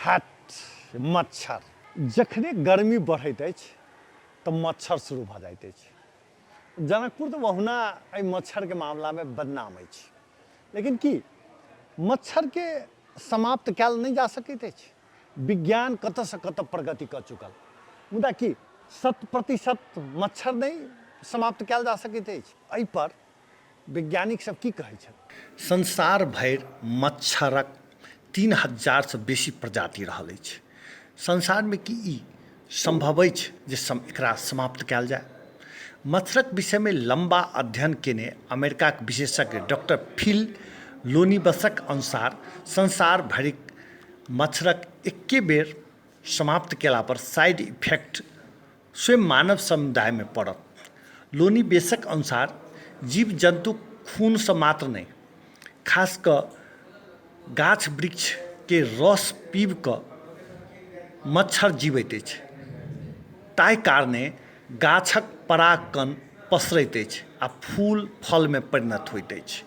हैट मच्छर। जखने गर्मी बढ़ैत अछि तऽ मच्छर शुरू भऽ जाइत अछि। जनकपुर तऽ ओहुना एहि मच्छरके मामलामे बदनाम अछि, लेकिन की मच्छरके समाप्त कयल नहि जा सकैत अछि? विज्ञान कतऽसँ कतऽ प्रगति कऽ चुकल, मुदा की 100% मच्छर नहि समाप्त कयल जा सकैत अछि? एहिपर वैज्ञानिक सब की कहै छथि? संसार भरि मच्छरक 3000सँ बेसी प्रजाति रहल अछि। संसारमे की ई सम्भव अछि जे एकरा समाप्त कयल जाय? मच्छरक विषयमे लम्बा अध्ययन केने अमेरिकाक विशेषज्ञ डॉक्टर फिल लोनिबसक अनुसार संसार भरिक मच्छरक एक्के बेर समाप्त केलापर साइड इफेक्ट स्वयं मानव समुदायमे पड़त। लोनिबेसक अनुसार जीव-जन्तुक खूनसँ मात्र नहि, खास कऽ गाछ-वृक्षके रस पीबि कऽ मच्छर जीबैत अछि। ताहि कारणे गाछक परागकण पसरैत अछि आ फूल फलमे परिणत होइत अछि।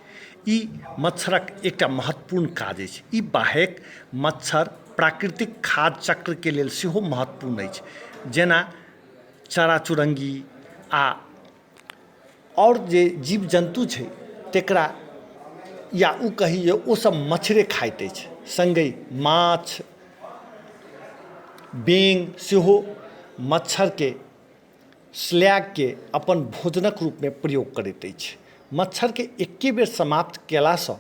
ई मच्छरक एकटा महत्वपूर्ण काज अछि। ई बाहेक मच्छर प्राकृतिक खाद्य चक्रके लेल सेहो महत्वपूर्ण अछि, जेना चरा-चुरङ्गी आ आओर जे जीव जन्तु छै तकरा या ओ कही जे ओसभ मच्छरे खाइत अछि। सङ्गहि माछ, बेङ्ग सेहो मच्छरके स्लैगके अपन भोजनक रूपमे प्रयोग करैत अछि। मच्छरके एके बेर समाप्त कयलासँ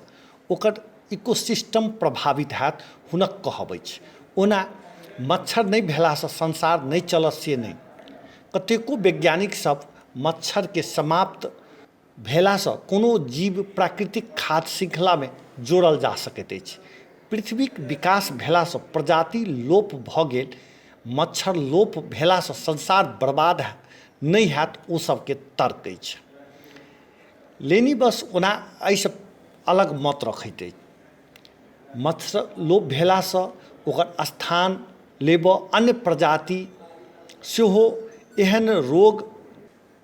ओकर इकोसिस्टम प्रभावित होयत हुनक कहब अछि। ओना मच्छर नहि भेलासँ संसार नहि चलत से नहि, कतेको वैज्ञानिक सब मच्छरके समाप्त भेलासँ कोनो जीव प्राकृतिक खाद्य श्रृङ्खलामे जोड़ल जा सकैत अछि। पृथ्वीक विकास भेलासँ प्रजाति लोप भऽ गेल, मच्छर लोप भेलासँ संसार बर्बाद नहि होयत ओ सबके तर्क अछि। लेनी बस ओना एहिसँ अलग मत रखैत अछि। मच्छर लोप भेलासँ ओकर स्थान लेबऽ अन्य प्रजाति सेहो एहन रोग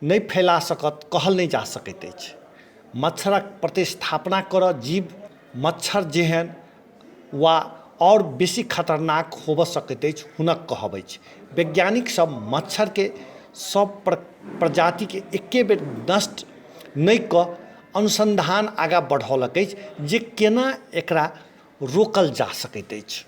नहि फैला सकत कहल नहि जा सकैत अछि। मच्छरक प्रतिस्थापना करऽ जीव मच्छर जेहन वा आओर बेसी खतरनाक होबऽ सकैत अछि हुनक कहब अछि। वैज्ञानिक सब मच्छरके सब प्रजातिके एके बेर नष्ट नहि कऽ अनुसन्धान आगाँ बढ़ौलक अछि जे केना एकरा रोकल जा सकैत अछि।